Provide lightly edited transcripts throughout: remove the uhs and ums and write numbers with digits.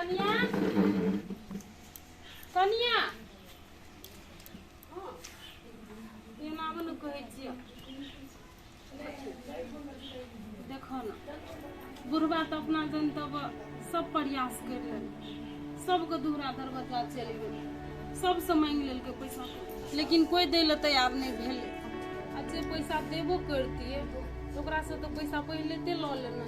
कनिया, कनिया, एना ने कहै छियै। देखो ने, बुढ़बा तऽ अपना जनतब सब प्रयास करि लेलकै, सबके दुहरा दरवाजा चलि गेल, सबसँ मांगि लेलकै पैसा, लेकिन कोइ दै लए तैयार नहि भेलै। आ जे पैसा देबो करतियै तऽ ओकरासँ तऽ पैसा पहिले ते लऽ लेने।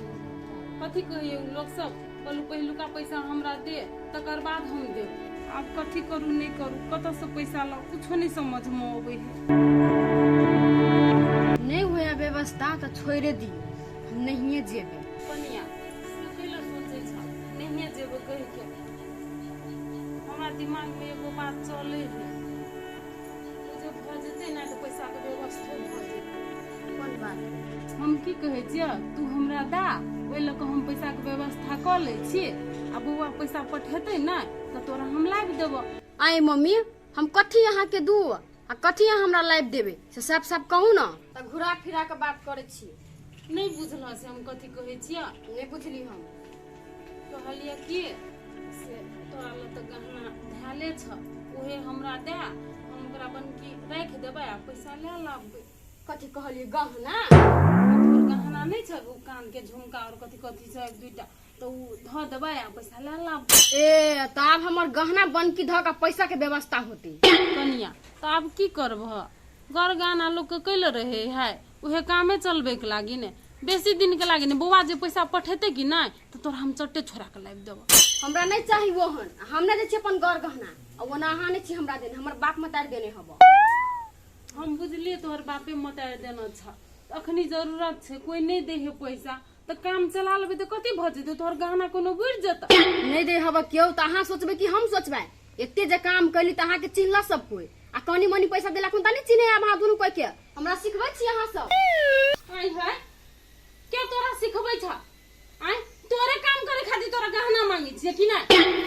कथी कहैए ओ लोकसभ? कहलहुँ पहिलुका पैसा हमरा दे, तकर बाद हम देब। आब कथी करू नहि करू, कतऽसँ पैसा लाउ, कुछो नहि समझमे अबै है। नहि होया व्यवस्था तऽ छोड़े दियौ, हम नहिए जेबै। कनिया, तू कैला सोचै छ नहिए जेबै कहिके? हमरा दिमागमे एगो बात चलै है, ओ जे भऽ जेतै ने तऽ पैसाके व्यवस्थो भऽ जेतै। कोन बात? हम की कहै छियै, तू हमरा दा, ओहि लऽ कऽ हम पैसाके व्यवस्था कऽ लै छी, आ बौआ पैसा पठेतै ने तऽ तोरा हम लाबि देबऽ। आइ मम्मी, हम कथी अहाँके दू आ कथी अहाँ हमरा लाबि देबै, से साफ साफ कहू ने। तऽ घुरा फिरा कऽ बात करै छी। नहि बुझलह से हम कथी कहै छियै? नहि बुझली हम। कहलियै कि से तोरा लग तऽ गहना धैले छ, उहे हमरा दे, हम ओकरा बनकी राखि देबै आ पैसा लए लाबबै। कथी कहलियै, गहना? तोहर गहना नहि छ, ओ कानके झुमका और कथी कथी छ एक दुईटा, तऽ ओ धऽ देबै आ पैसा लए लाबबै। ए, तऽ आब हमर गहना बनकी धऽ कऽ पैसा के व्यवस्था होतै? कनिया, तऽ आब की करबह? गर गहना लोकके कैले रहे है, उहे कामे चलबैके लागी ने, बेसी दिनके लागी ने। बौआ जे पैसा पठेतै कि नहि तऽ तोरा हम चट्टे छोड़ा के लाबि देबऽ। हमरा नहि चाही ओहन, हम नहि दै छी अपन गर गहना, आ ओना अहाँ नहि छी हमरा देने, हमर बाप मतारि देने हब। हम बुझलियै तोहर बापे मतारि देने छ, अखनी जरूरत छै, कोई नहि दै है पैसा तऽ काम चला लेबै तऽ कथी भऽ जेतै? तोहर गहना कोनो बुड़ि जेतै? नहि दै हब केओ तऽ अहाँ सोचबै कि हम सोचबै? एते जे काम कैली तऽ अहाँके चिन्हल सब कोई, आ कनी मनी पैसा देलक तऽ नहि चिन्है? आब अहाँ दुनू कोई के हमरा सिखबै छी अहाँ सब? आइ है, के तोरा सिखबै छ? आइ तोरे काम करे खातिर तोरा गहना मांगे छियै कि नहि?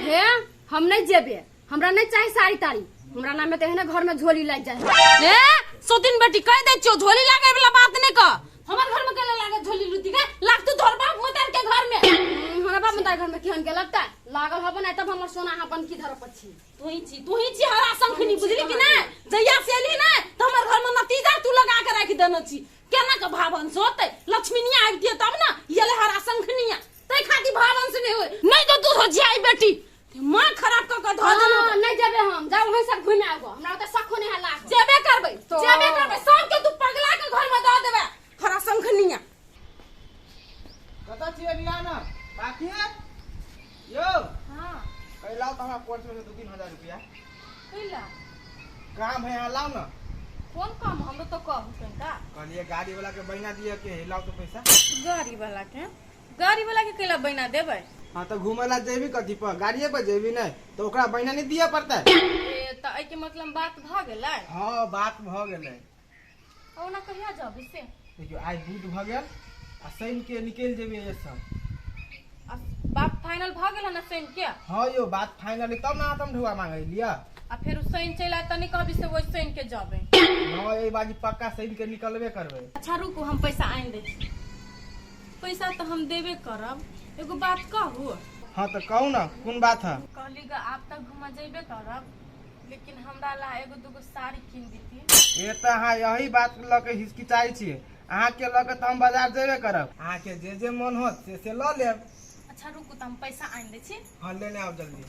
हे, हम नहि जेबे, हमरा नहि चाही साड़ी ताड़ी, हमरा नाम में तऽ एहने घर में झोली लागि जाए। ए सोतिन बेटी, कह दै छियौ, झोली लागे वाला बात नहि कह। हमर घर में केला लागे झोली लुती के? लागतू तोहर बाप मतार के घर में। हमरा बाप मतार घर में केहन के लगता लागल हबो नहीं, तब हमर सोना अहाँ बनकी धरऽ पर छी। तू ही छी, तू ही छी हरा शंखनी, बुझली कि नहीं? जहिया से एली ना तो हमर घर में नतीजा तू लगा के राखि देने छी। केना के भावन से होतै? लक्ष्मीनिया आबितियै तब ने। ये ले हरा शंखनिया, तै खातिर भावन से नहीं होय, नहीं तो तू हो जाई बेटी, माँ खराब क के धऽ देलौ। हाँ, नहीं जेबे हम, जाउ वहीं सब घुमे आबो, हमरा ओतऽ सखो नहीं है लाग। जेबे करबै, जेबे करबै, सबके तू पगला के घर में दऽ देबै हरा शंखनिया। कतऽ छियै रियाना काकी यौ? हाँ। कहि लाउ तऽ हमरा पर्स में 2-3 हजार रुपया। कैला? काम है, यहाँ लाउ ना। कोन काम? हमरो तो कहू कनिका। कहलिए गाड़ी वाला के बहिना दिया के है, लाउ तो पैसा। गाड़ी वाला के? गाड़ी वाला के कैला बहिना देबै? हाँ तऽ घूमे ला जेबी कथी पर? गाड़िए पर जेबी नहीं तो ओकरा बहिना नहीं दिया पड़ता है? ए, तऽ एहिके मतलब बात भऽ गेलै? हाँ, बात भऽ गेलै। आ ओना कहिया जाबी से? देखियौ, आइ बुध भऽ गेल आ शनि के निकलि जेबै एहिसँ। आ बात फाइनल भऽ गेल हन शनि के? हाँ यौ, बात फाइनल है तब ने अहाँ ढुआ मांगै लिअ। आ फेर उ शनि चलि आयत तऽ नहि कहबी से ओहि शनि के जबै? हाँ, एहि बाजी पक्का शनि के निकलबे करबै। अच्छा रुकू, हम पैसा आनि दै छी। पैसा तऽ हम देबे करब, एगो बात कहू? हाँ तऽ कहू ने, कोन बात है? कहली ग, आब तऽ घूमऽ जेबे करब, लेकिन हमरा ला एगो दूगो साड़ी कीन देती। ए, तऽ अहाँ यही बात लऽ के हिचकिचाइ छियै? अहाँके लऽ के तऽ हम बाजार जेबे करब, अहाँके जे जे मन होत से से लऽ लेब। अच्छा रुकू तऽ हम पैसा आनि दै छी। हाँ, लेने आउ जल्दी।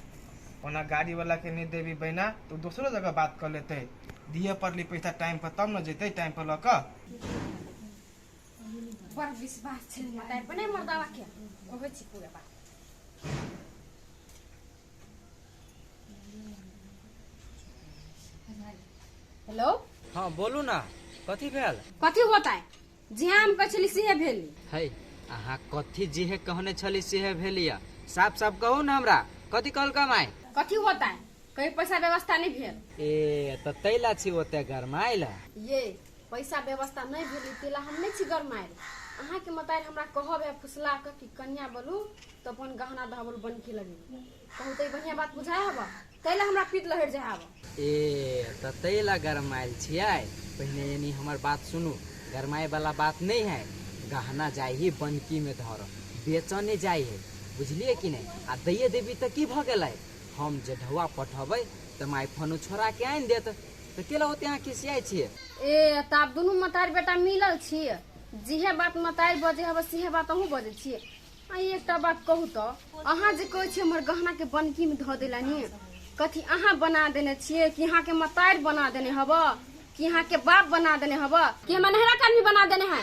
ओना गाड़ी वाला के नहीं देबी बैना तो दोसरो जगह बात कर लेते। दिए पड़ली पैसा टाइम पर तब न जेतै टाइम पर लऽ कऽ। बड़ विश्वास छै मतारि पर नहि मर्दावा के, कहै छी पूरा बात। हेलो। हाँ बोलू ना, कथी भेल? कथी होता है? जी हाँ, हम कहै छली सेहे भेली। है, अहाँ कथी जीहे कहने छली सेहे भेलिया? साफ साफ कहू ना हमरा, कथी कहल कमाई? कथी होता है? कहीं पैसा व्यवस्था नहीं भेल। ए, तऽ तैला छी ओते गरमाइल? ये पैसा व्यवस्था नहीं भेल तेला हम नहीं छी गरमाइल। अहाँके मतारि हमरा कहब है फुसला कऽ कि कन्या बोलू तऽ अपन गहना दहबल बनकी लगेबी। कहू तऽ ई बढ़िया बात बुझाय हब? तैला हमरा पीत लहरि जाय हब। ए, तऽ तैला गरमाइल छियै? पहिने यानी हमर बात सुनू, गरमाए वाला बात नहीं है। गहना जाइ ही बनकी में धर, बेचऽ नहीं जाइ है। बुझलियै कि नहि आ दैये देबी तऽ की भऽ गेलै हम जे ढौआ पठबै तऽ माय फोनो छोड़ा के आनि देत तऽ केला ओते अहाँ खिसियाइ छियै ए तऽ आब दुनू मतारी बेटा मिलल छियै जेहे बात मतारी बजै हबे सेहे बात अहूँ बजै छियै आ एकटा बात कहू तऽ अहाँ जे कहै छियै हमर गहना के बनकी में धऽ देलनि कथी अहाँ बना देने छियै कि अहाँके मतारी बना देने हब कि अहाँके बाप बना देने हब कि हमरा नहरा के आदमी बना देने है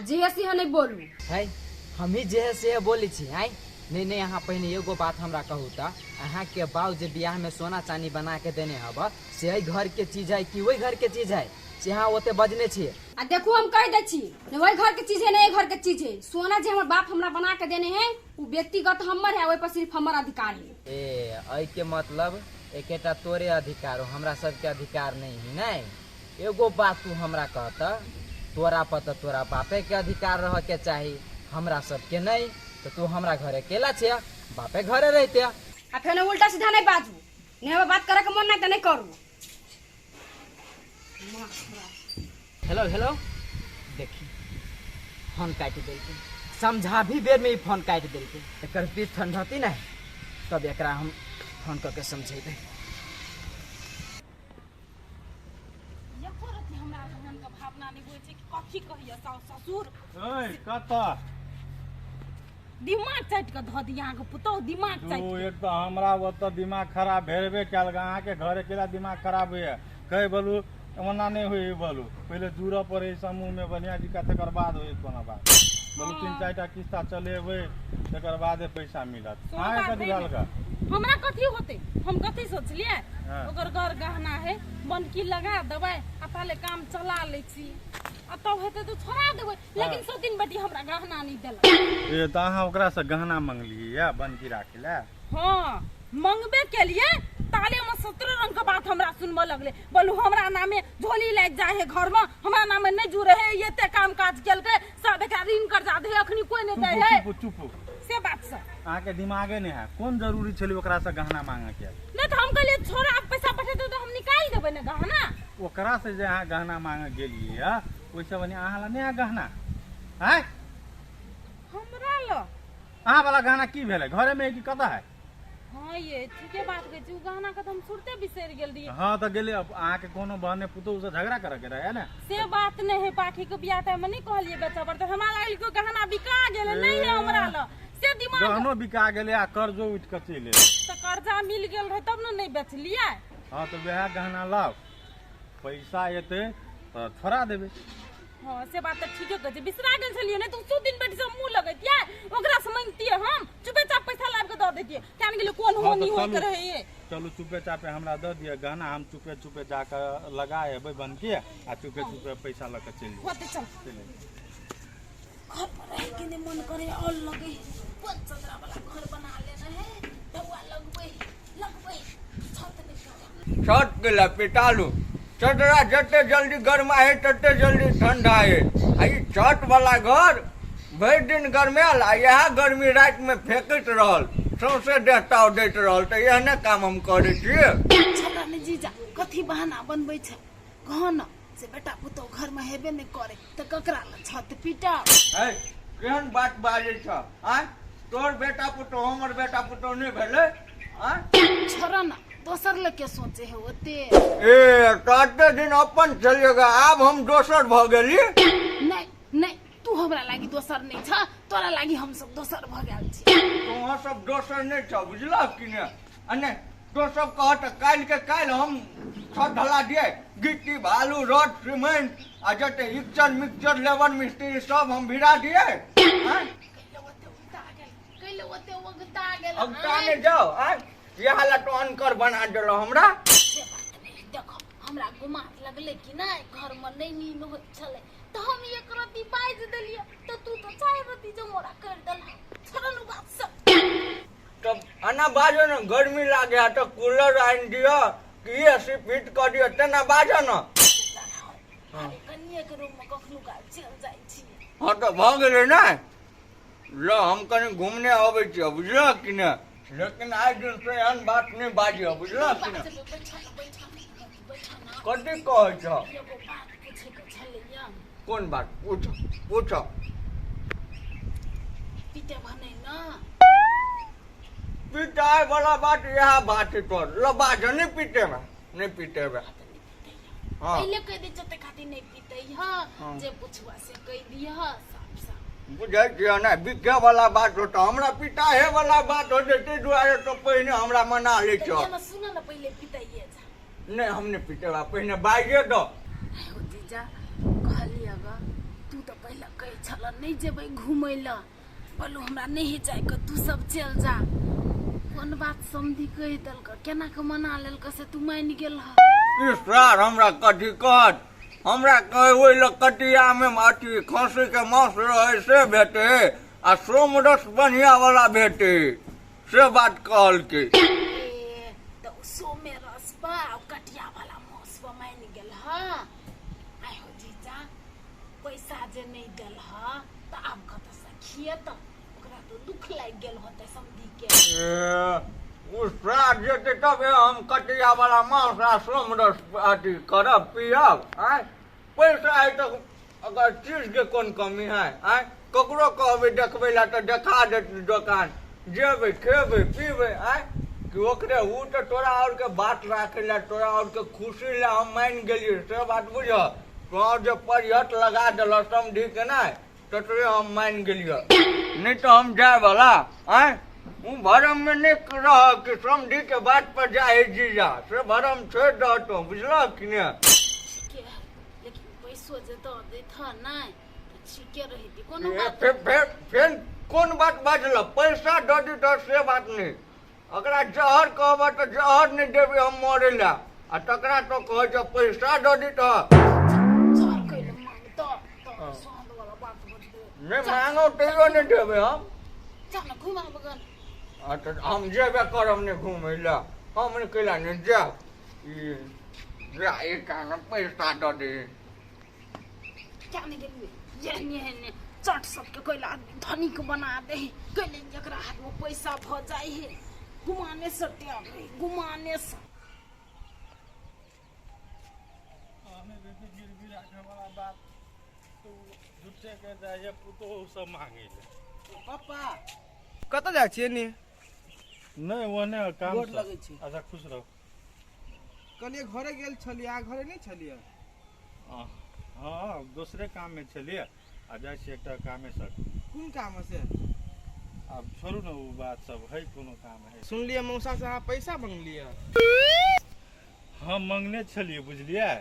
जेहे सेहे नहि बोलू है हमही जे है से बोलै छी आँय नहि नहि अहाँ पहिने एगो बात हमरा कहू तऽ अहाँके बाप जे बियाहमे सोना चानी बना के देने हब से एहि घरके चीज है कि ओहि घरके चीज है से अहाँ ओते बजने छियै आ देखू हम कह दै छी ने ओहि घर के चीज है ने एहि घर के चीज है सोना जे हमर बाप हमरा बना के देने है वो व्यक्तिगत हमर है ओहि पर सिर्फ हमर अधिकार है ए एहिके मतलब एकेटा तोरे अधिकार हो हमरा सबके अधिकार नहीं है नहीं एगो बात तू हमरा कहता तोरा पर तऽ तोरा बापे के अधिकार रह के चाही हमरा सबके नहीं तऽ तू हमरा घरे केला छिया बापे घरे रहते आ फेर उल्टा सीधा नहीं बाजू नहीं हमरा बात करे के मन नहीं तऽ नहीं करू हेलो हेलो देखी फोन काटि देलकै समझा भी बेर में ई फोन काटि देलकै एकर पीठ ठंडती नहीं तब एकरा हम फोन कऽ के समझेबै एको रत्ती हमरा एहन के भावना नहि होइ छै कि कथी कहिए साउस ससुर ओइ कतऽ दिमाग चाटि कऽ धऽ दिअ अहाँके पुतहु दिमाग तू चाटि एक तऽ हमरा ओतऽ दिमाग खराब भेबे कयल अहाँके घर अकेला दिमाग खराब होइए कहै बोलू ओना नहि होइ बोलू पहिले जुड़ऽ पड़ै समूहमे बढ़िआँ जिका तकर बाद होइ कोनो बात बोलू तीन चारिटा किस्ता चलेबै तकर बादे पैसा मिलत सो अहाँके बात कथी नहि भेल गा हमरा कथी होते हम कथी सोचलियै हाँ। ओकर घर गहना है बनकी लगा देबै आ पहले काम चला लै छी आ तब हेतै तऽ छोड़ा देबै लेकिन सौ दिन बेटी हमरा गहना नहि देलक ए तऽ अहाँ ओकरासँ गहना मंगलियै यऽ बनकी राखै लए हाँ मंगबे केलिए ताले में 17 रंग के बात हमरा सुनबऽ लगले बोलू हमरा नामे झोली लागि जाए है घर में हमरा नामे नहीं जुड़े है एते काम काज केलकै सब एकरा ऋण कर्जा दे अखनी कोई नहीं दे है चुप चुप चुप से बात सब अहाँके दिमागे नहि है कोन जरूरी छलै ओकरासँ गहना मांगऽके नहीं तो हम कहलिए छोड़ा आप पैसा पठेतै तो हम निकाल देबै ने गहना ओकरासँ जे अहाँ गहना मांगऽ गेलियै यऽ ओहिसँ बढ़िआँ अहाँ लए नहि है गहना आँय हमरा ल अहाँ वाला गहना की भेलै घरेमे है कि कतऽ है हाँ ये ठीके बात कहै छी ओ गहना के तऽ हम सुरते बिसरि गेल रहियै हाँ तऽ गेलै अब अहाँके कोनो बहने पुतोहु से झगड़ा करऽ के रहै ने से बात नहीं है पाखी के बियाह टाइम में नहीं कहलिए बेचऽ पर तऽ हमरा लागल कि ओ गहना बिका गेलै नहीं है हमरा ल से दिमाग गहनो बिका गेलै आ कर्जो उठि कऽ चलि एलै तऽ कर्जा मिल गेल रहै तब ने नहीं बेचलियै हाँ तऽ वएह गहना लाउ पैसा एतै तऽ छोड़ा देबै हाँ से बात तऽ ठीके कहै छै बिसरा गेल छलियै नहि तऽ सौ दिन बेटी से मुँह लगैतियै ओकरा से मांगतियै हम चुपेचाप पैसा लाबि कऽ दऽ दैतियै किया ने गेलै कोन हाँ, तऽ होनी होइत चलू। रहै चलू चुपे चापे हमरा दऽ दिअ गहना हम चुपे चुपे जाकऽ लगा एबै बनके आ चुपे चुपे पैसा लऽ कऽ चलि जेबै होतै चल चलि जेबै। घर पर रह के नहि मन करे और लगे कोन चदरा वाला घर बना लेना है दवा लगबै लगबै छत नहि करे छत के लपेटालू चदरा जते जल्दी गरमा है तते जल्दी ठंडा है आ ई छत वाला घर भरि दिन गरमायल आ इएह गर्मी राति में फेंकैत रहल सौंसे देह ताव दैत रहल तऽ एहने काम हम करै छियै छोड़ा ने जीजा कथी बहाना बनबै छै कह न से बेटा पुतोह घर में हेबे नहि करे तऽ ककरा लए छत पीटब है केहन बात बाजै छ आँय तोहर बेटा पुतोह हमर बेटा पुतोह नहि भेलै आँय छोड़ न दोसर लए के सोचे है ओते ए कते दिन अपन छलियै आब हम दोसर भऽ गेली नहि नहि तू हमरा लागी दोसर नहि छ तोरा लागी हम सब दोसर भऽ गेल छी तोहर सब दोसर नहि छ बुझलह कि नहि आ नहि तो सब कह तऽ काल्हि के काल्हि हम छत ढला दिए गिट्टी बालू रड सीमेंट आ जते इक्चर मिक्सचर लेबर मिस्त्री सब हम भिड़ा दिए आँय? कैले ओते उगता गेल कैले ओते उगता गेल अब ताने जाओ आँय इएह ला तो अनकर बना देलह हमरा से बात नहि देखो हमरा गुमार लगलै कि नहि घरमे नहि नींद होइत छलै तऽ हम एक रत्ती बाजि देलियै तऽ तू तऽ चारि रत्ती जमोरा करि देलह छोड़ल बात सब तब एना बाजो ने गर्मी लागे है तऽ कूलर आनि दिअ कि ए सी फिट कऽ दिअ तेना बाजो ने अरे कनिएके रूममे कखनो काल चलि जाइ छियै हँ तऽ भऽ गेलै ने ल हम कनि घूमने अबै छियै बुझलह कि नहि लेकिन आइ दिनसँ एहन बात नहि बाजिह बुझलह कि नहि बैठा न बैठा न बैठा न कथी कहै छह एगो बात पूछैके छलैया कोन बात पूछ पूछ पीटे भने न पिटाए वाला बात इएह बात तोर ल बाज नहीं पीटेबा नहीं पीटेबा। हाँ पहिले कह दे जते खातिर नहीं पीते ह जे पुछुआ से कह दिह साफ साफ बुझै छियै ने बिके वाला बात होता हमरा पिटाहे वाला बात हो जेतै दुआरे तो पहिने हमरा मना लै छौ। सुन न पहिले पिटाइए जा। नहीं हम नहीं पीटेबा पहिने बाजे दो। हो जीजा कहलिए ग तू तो पहिले कहै छल नहीं जेबै घुमै ल बोलू हमरा नहीं जाय के तू सब चल जा। कोन बात समझी कह देलक केना के मना लेलक से तू मान गेल ह। सार हमरा कथी कहत हमरा कहे ओहि लग कटिया में अथी खसी के मांस रहे से भेटे आ सोमरस बढ़िया वाला भेटे से बात कहलकै। तो सोमे रस पर आ कटिया वाला मांस पर मान गेल ह। आइ हो जीजा पैसा जे नहीं देल ह त आब कत से खियत ओकरा तो दुख लागि गेल होतै समझी के। ओ सार जेतै तबे हम कटिया वाला मांस आ सोमरस अथी करब पियब। आँय पैसा है तऽ अगर चीज के कोन कमी है। आँय ककरो कहबै देखबै ला तऽ देखा देत दोकान जेबै खेबै पीबै। आँय कि ओकरे ओ तऽ तोरा और के बात राखै ला तोरा और के खुशी ला हम मानि गेलियै से बात बुझ। तोरा जे परिहट लगा देलह समझी के नहि ततरे हम मानि गेलियै नहीं तो हम जाय वाला। आँय उ भरम में नहीं रह कि समझी के बात पर जाए जीजा से भरम छोड़ दह तो बुझलह कि ने। ठीके है लेकिन पैसो जे दऽ दैत ह नहि तऽ ठीके रहितै कोनो बात। फेर कोन बात बाजल पैसा दऽ दी से बात नहीं अकरा जहर कहब तऽ जहर नहीं देबै हम मरे ला आ तकरा तो कहै छ पैसा दऽ दी तऽ जहर कैले मांगतऽ तऽ स्वाद वाला बात बजबै नहीं मांगो तैयो नहीं देबै हम। चल न घुमाब गन। हाँ तो हम जेबे करब नहीं घूमै ला हम नहीं कैला नहीं जाब ई जा एक पैसा दऽ दे। क्या नहीं गेलियै एहने एहने चट सबके कैला आदमी धनिक बना दे कैले जकरा हाथ में पैसा भऽ जाइ है गुमाने से त्याग रही गुमाने से। गिरवी राखे वाला बात तो झूठे के जाइए पुतोहु सब मांगे ले। पापा कतऽ जाइ छियै नी? नहीं ओने काम गोर लगै छी। अच्छा खुश रहो। कहलियै घरे गेल छलियै आ घरे नहीं छलियै? हाँ दोसरे काम में छलियै आ जाइ छी एकटा कामे से। कोन काम से? आब छोड़ू ने ओ बात सब है कोनो काम है। सुनलियै मौसा से अहाँ पैसा मंगलियै? हम मंगने छलियै बुझलियै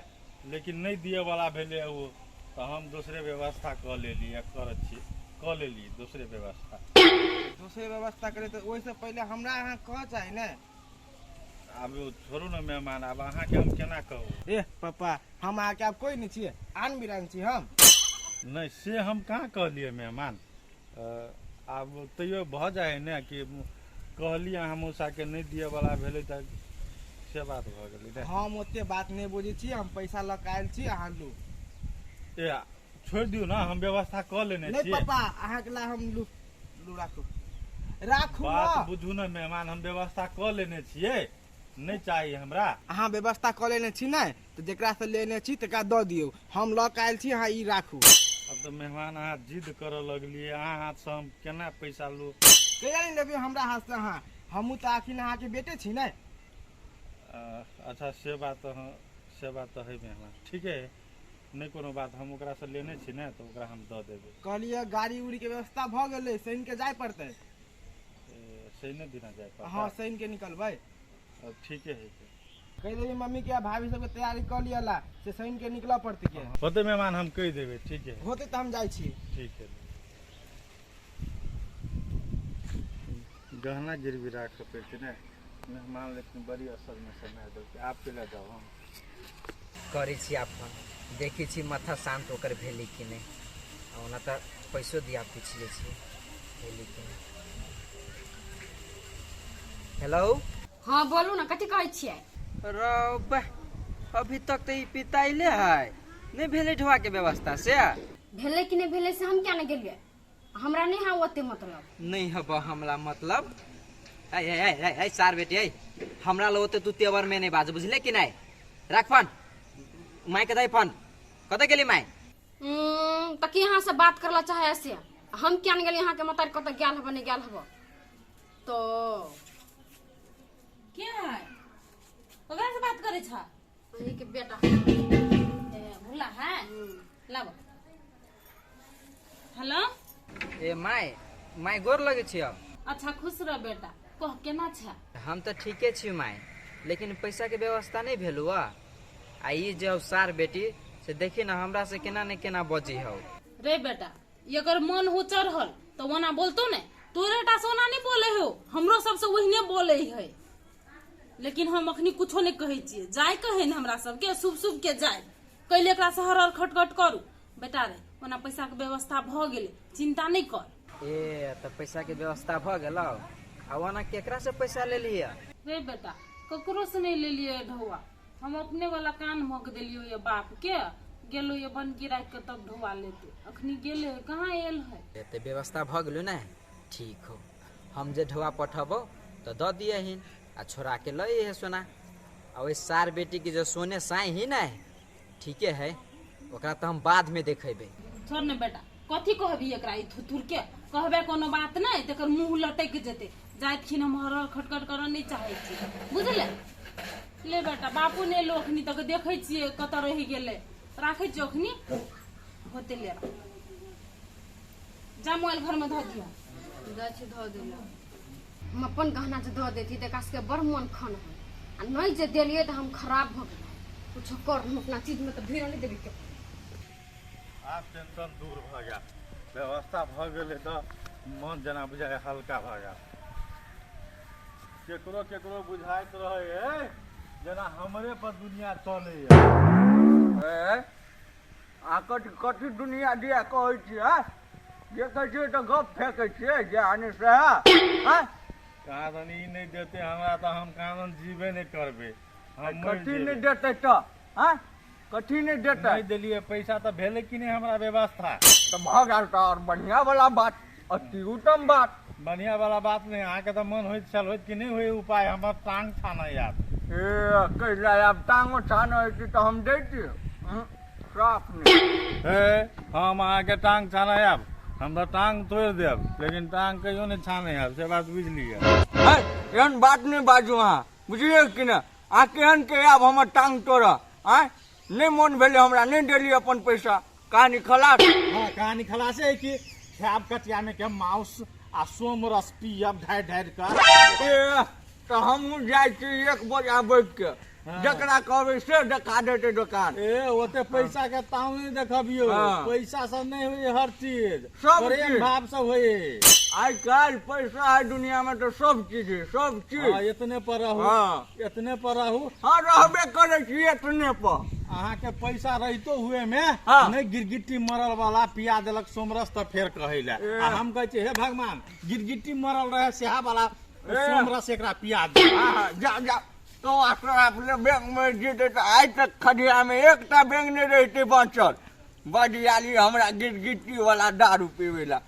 लेकिन नहीं दिए वाला भेलै ओ तऽ हम दोसरे व्यवस्था कऽ लेलियै करै छी कऽ लेलियै दोसरे व्यवस्था। दोसरे व्यवस्था करे तऽ ओहिसँ पहिले हमरा अहाँ कहऽ चाही ने। आब छोड़ू ने मेहमान आब अहाँके हम केना कहू। ए पापा हम अहाँके आब कोइ नहि छियै आन बिरान छी हम। नहीं से हम कहाँ कहलियै मेहमान आब तैयो भऽ जाइ है ने कि कहलियै अहाँ मौसाके नहीं दिए वाला भेलै तऽ से बात भऽ गेलै। हम ओते बात नहीं बुझै छी हम पैसा लऽ कऽ आयल छी अहाँ लू। ए छोड़ि दियौ ने हम व्यवस्था कऽ लेने नहीं छियै। पापा अहाँके ला हम लू लू राखू राखू बात बुझू ने मेहमान हम व्यवस्था कऽ लेने छियै नहीं चाहिए हमरा। अहाँ व्यवस्था कऽ लेने छी ने तऽ जकरा से लेने छी तकरा दऽ दियौ हम लऽ कऽ आयल छी अहाँ ई राखू। अब तऽ मेहमान अहाँ जिद करऽ लगलियै अहाँ हाथसँ हम केना पैसा लू? कैला नहीं लेबै हमरा हाथसँ अहाँ हमहूँ तऽ आखिर अहाँके बेटे छी ने। अच्छा से बात हाँ से बात तऽ है मेहमान ठीके है नहीं कोनो बात हम ओकरासँ लेने छी ने तऽ ओकरा हम दऽ देबै। कहलियै गाड़ी उड़ी के व्यवस्था भऽ गेलै शनि के जाय पड़तै। शनि दिना जाय पड़तै? हाँ शनि के निकलबै। ठीके है। कहि देबै मम्मी के भाभी सबके तैयारी कऽ लिअ ला से शनि के निकलऽ पड़तै के। होतै मेहमान हम कहि देबै ठीक है। होतै तऽ हम जाइ छी। ठीक है। गहना गिरवी राखऽ पड़तै ने मेहमान लेकिन बड़ी असर में समय देलकै। आप के जाओ हम करै छी आब फोन देखै छी माथा शान्त ओकर भेलै कि नहि। ओना तऽ पैसो दिया पूछि लै छियै भेलै कि नहि। हेलो हाँ बोलू ना कथी कहै छियै? रौ अभी तक तऽ ई पिताइले है नहीं भेलै ढोआ के व्यवस्था से? भेलै कि नहि भेलै से हम क्या नहीं गेलियै हमरा नहीं है ओते मतलब। नहीं हब हमरा मतलब। ऐ ऐ ऐ ऐ सार बेटी ऐ हमरा लग ओते तू तेवर में नहीं बाज बुझले कि नहीं? राख फोन my के दे फोन। कतऽ गेली माय? तऽ की अहाँ से बात करला चाहे ऐसे हम क्या नहीं गेलियै अहाँके मतार कतऽ गेल हब नहीं गेल हब तो समधी के बेटा। ए भुला है लाबो। हेलो। ए my, my गोर लगे छियौ। अच्छा खुश रह बेटा, कह केना छै? हम तऽ ठीके छी माय, लेकिन पैसा के व्यवस्था नहीं भेलु आ ई जे हौ सार बेटी से देखी ना हमरा से केना ने केना बजी हौ। रे बेटा एकर मन हो चढ़ल तो ओना बोलतो ने, तोरे टा से ओना नहीं बोले हो, हमरो सबसे ओहिने बोले है। लेकिन हम अखनी कुछो नहीं कहै छियै, जाय कहे ने हमरा सबके शुभ शुभ के जाय कैले एकरा से हर हर खटखट करू। बेटा रे ओना पैसा के व्यवस्था भ गेलै, चिंता नहीं कर। ए तऽ पैसा के व्यवस्था भ गेलौ, आ ओना केकरा से पैसा लेलियै? रे बेटा ककरो से नहीं लेलियै ढौआ, हम अपने वाला कान मक देलियो ये बाप के, गेलो ये बनकी राख के तब ढौआ लेते, अखनी गेले है कहाँ आयल है। ए तऽ व्यवस्था भ गेलौ ने, ठीक हो, हम जे ढौआ पठबो तऽ दऽ दियहिन आ छोड़ा के लऽ है सोना। आ ओहि सार बेटी के जो सोने साई ही ने, ठीके है, ओकरा तऽ हम बाद में देखेबै। छोड़ ने बेटा कथी कहबी एकरा, ई थुथुर के कहबे कोनो बात नहीं, तकर मुंह लटक जेते, जाइत खिन हम हर हर खटखट करऽ नहीं चाहै छी बुझले। ले बेटा बापू ने एलो अखनी तक, देखै छियै कतऽ रहि गेलै, राखै छियै अखनी होते ले जा मोबाइल घर में धऽ दियौ। जाइ छी धऽ देलहुँ। हम अपन गहना जे धऽ देती तऽ एकरा सबके बड़ मन खन है, आ नहीं जे देलियै तऽ हम खराब भऽ गेलहुँ। कुछो कर, हम अपना चीज में तऽ भीड़ नहीं देबै के। आब टेंशन दूर भऽ गेल, व्यवस्था भऽ गेलै तऽ मन जेना बुझाइ हल्का भऽ गेल। केकरो केकरो बुझाइत रहै है जेना हमरे पर दुनिया चलैया। ए आ कथी कथी दुनिया दिया कहै छियै, जे कहै छियै तऽ गप फेकै छियै जे आने सएह। कहाँ दन ई नहि देतै हमरा तऽ हम कहाँ दन जीबे नहि करबै। हम मरि कथी नहि जेबै। देतै तऽ आँय, कथी नहि देतै? नहि देलियै पैसा तऽ भेलै कि नहि हमरा व्यवस्था? तऽ भऽ गेल तऽ आओर बढ़िआँ वाला बात, अति उत्तम बात। बढ़िआँ वाला बात नहि, अहाँके तऽ मन होइत छल होइत कि नहि होय उपाय, हमर टांग छानऽ आयत। ए कैला आब टांगो छानऽ होइतै तऽ हम दैतियै, साफ नहि। हे हम अहाँके टांग छानऽ आयब, हम तऽ टांग तोड़ि देब, लेकिन टांग कहियो नहि छानै आयब, से बात बुझि लिअ। है एहन बात नहि बाजू अहाँ, बुझलियै कि नहि? अहाँ केहन के आब हमर टांग तोड़ऽ? आँय नहि मन भेलै हमरा, नहि देलियै अपन पैसा, कहानी खलास। हाँ कहानी खलासे है कि खायब कटिया में के माउस आ सोम रस पियब ढारि ढारि कऽ। ए तऽ हमहूँ जाइ छी 1 बजे बैठ के, जकरा कहबै से देखा देतै दोकान। ए ओते पैसा के ताऊ नहीं देखबियौ, पैसा सब नहीं होय हर चीज, सब प्रेम चीज। भाव सब होय। आइ काल्हि पैसा है दुनिया में तऽ सब चीज है, सब चीज। हाँ, इतने पर रहू, हाँ। इतने पर रहू। हाँ रहबे करै छी इतने पर। अहाँ के पैसा रहितो हुए में हाँ। नहीं गिरगिट्टी मरल वाला पिया देलक सोमरस तऽ फेर कहै लए, आ हम कहै छी हे भगवान गिरगिट्टी मरल रहे सेहा वाला सोमरस एकरा पिया दे। हाँ, जा जा तो अपने बैंक में जेतै तऽ आइ तक खदिया में एकटा बैंक नहि रहितै बचल। बजियाली हमरा गिरगिट्टी वाला दारू पीबै ला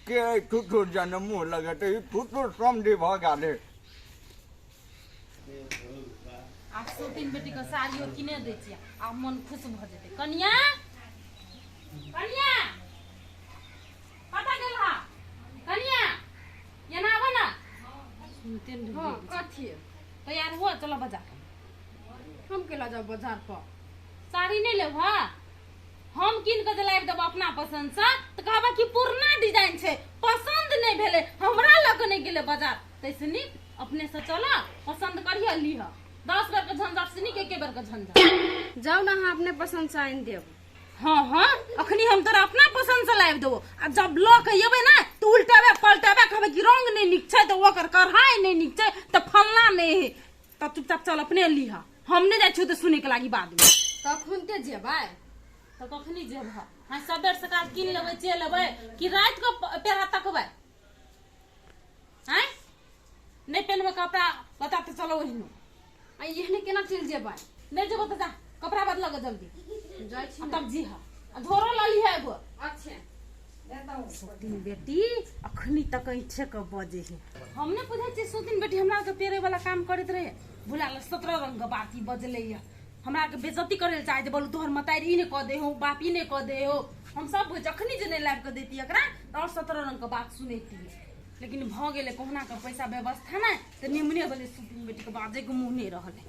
के ठुठुर जन मुँह लगेतै, ई ठुठुर समझी भऽ गेलै। आब सौतीन बेटी के साड़ियो किने दै छियै, आब मन खुश भऽ जेतै। कनिया कनिया कतऽ गेल हा? कनिया एना आबऽ ने। सुनते नहि। हाँ कथी तैयार हुआ चलो बाजार। हम केला जाउ बाजार पर? साड़ी नहीं लेब? हाँ हम कीन के जे लाबि देबो अपना पसंद से तऽ कहबा कि पुरना डिजाइन छै, पसंद नहीं भेलै, हमरा लऽ के नहि गेलै बाजार। तैसे नीक अपने से चल पसंद करिह लिह, 10 बेर के झंझट से नीक एके बेर के झंझट। जाउ ने अहाँ अपने पसंद से आनि देब। हाँ हाँ अखनी हम तोरा अपना पसंद से लाबि देबो, आ जब लऽ के एबै ने तऽ उल्टेबे पलटेबे कहबै कि रंग नहीं नीक छै, तऽ ओकर कढ़ाइ नहीं नीक छै, तऽ फलना नहीं है, तऽ चुपचाप चल अपने लिह, हम नहीं जाइ छियौ तऽ सुनै के लागी बाद में। तखन जेबै? तऽ कखनी जेबह? हाँ सबेर सकाल कीन लेबै चलि एबै कि राति के पेरा तकबै? आँय नहीं पहनबै कपड़ा बता तऽ चलो ओहिनो। आ एहने केना चलि जेबै? नहीं जेबो तऽ जा कपड़ा बदलऽ गे जल्दी। जाइ छी आ तब जीह आ झोरो लऽ लिह एगो। अच्छा सोतिन बेटी अखनी तक ऐठे के बजे है। हम नहीं बुझै छियै सोतिन बेटी हमरा के पेरे वाला काम करैत रहे, भुला 17 रंग के बात ई बजलै या, हमरा के बेइज्जती करे लए चाहै छै, बोलू तोहर मतारी ई नहि कऽ दे हो, बाप ई नहि कऽ दे हो। हम सब बुझै अखनी जे नहि लाबि कऽ दैती एकरा तऽ आओर 17 रंग के बात सुनैती। लेकिन भऽ गेलै कहुना के पैसा व्यवस्था नहि तऽ निमने भेलै, सोतिन बेटी के बाजै के मुँह नहि रहलै।